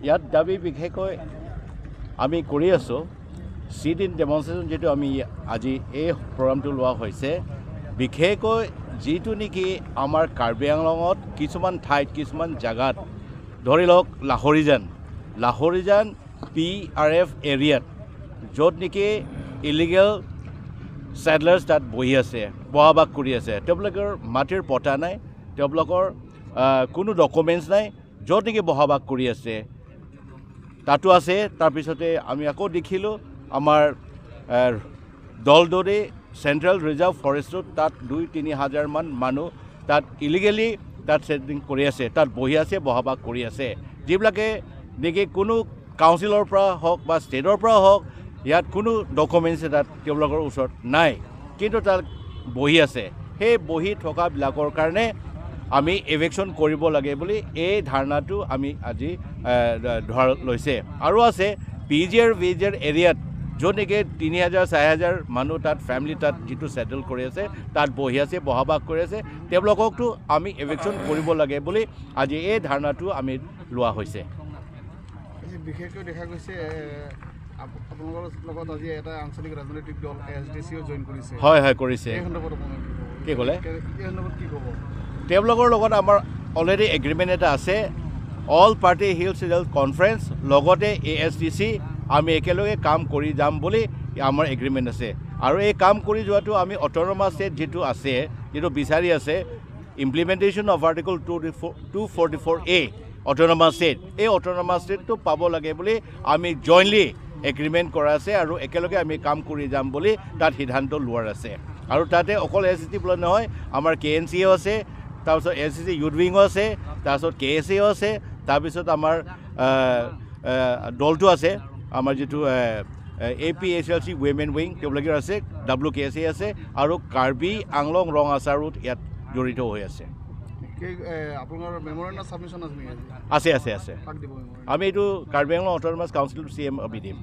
ইয়াত দাবী বিশেষকৈ আমি কৰি আছোঁ চিট ইন ডেমনষ্ট্ৰেশ্যন, যিটো আমি আজি এই প্ৰগ্ৰামটো লোৱা হৈছে, বিশেষকৈ যিটো নেকি আমাৰ কাৰ্বি আংলঙত কিছুমান ঠাইত, কিছুমান জেগাত, ধৰি লওক লাহৰিজান PRF এৰিয়াত য'ত নেকি ইলিগেল ছেটলাৰ্ছ তাত বহি আছে, বসবাস কৰি আছে, তেওঁলোকৰ মাটিৰ পটা নাই, তেওঁলোকৰ কোনো ডকুমেণ্টছ নাই, য'ত নেকি বসবাস কৰি আছে তাতো আছে। তাৰপিছতে আমি আকৌ দেখিলোঁ আমাৰ দলদৰি চেণ্ট্ৰেল ৰিজাৰ্ভ ফৰেষ্টত তাত 2-3 হাজাৰমান মানুহ তাত ইলিগেলি তাত ছেটেলিং কৰি আছে, তাত বহি আছে, বসবাস কৰি আছে, যিবিলাকে নেকি কোনো কাউন্সিলৰ পৰা হওক বা ষ্টেটৰ পৰা হওক ইয়াত কোনো ডকুমেণ্টছ তাত তেওঁলোকৰ ওচৰত নাই, কিন্তু তাত বহি আছে। সেই বহি থকাবিলাকৰ কাৰণে আমি এভিকশ্যন কৰিব লাগে বুলি এই ধাৰণাটো আমি আজি ধৰা লৈছে। আৰু আছে PG আৰু VG এৰিয়াত য'ত নেকি 3 হাজাৰ 4 হাজাৰ মানুহ তাত ফেমিলি তাত যিটো ছেটেল কৰি আছে, তাত বহি আছে, বসবাস কৰি আছে, তেওঁলোককতো আমি এভিকশ্যন কৰিব লাগে বুলি আজি এই ধাৰণাটো আমি লোৱা হৈছে। বিশেষকৈ দেখা গৈছে আপোনালোকৰ লগত আজি এটা আঞ্চলিক ৰাজনৈতিক দল SDCও জইন কৰিছে। হয় হয়, কৰিছে। এই সন্দৰ্ভত আপুনি কি ক'লে? এই সন্দৰ্ভত কি ক'ব? তেওঁলোকৰ লগত আমাৰ অলৰেডি এগ্ৰিমেণ্ট এটা আছে, all party hills regional conference লগতে ASDC আমি একেলগে কাম কৰি যাম বুলি আমাৰ এগ্ৰিমেণ্ট আছে। আৰু এই কাম কৰি যোৱাটো আমি অট'নমাছ ষ্টেট যিটো আছে, যিটো বিচাৰি আছে, implementation of article 244A autonomous state, এই অট'নমাছ ষ্টেটটো পাব লাগে বুলি আমি জইণ্টলি এগ্ৰিমেণ্ট কৰা আছে আৰু একেলগে আমি কাম কৰি যাম বুলি তাত সিদ্ধান্ত লোৱাৰ আছে। আৰু তাতে অকল SDC বোলা নহয়, আমাৰ KNCও আছে, তাৰপিছত SDC youth উইঙো আছে, তাৰপিছত KSAও আছে, তাৰপিছত আমাৰ দলটো আছে, আমাৰ যিটো APHLC women wing তেওঁলোকেও আছে, WKSA আছে, আৰু কাৰ্বি আংলং ৰং আচাৰো ইয়াত জড়িত হৈ আছে। আপোনাৰ মেমৰেণ্ডাম ছাবমিশ্যন আছে নেকি? আছে, আছে, আছে। কাক দিব memorandum? আমি এইটো Karbi Anglong autonomous council CM আমি দিম।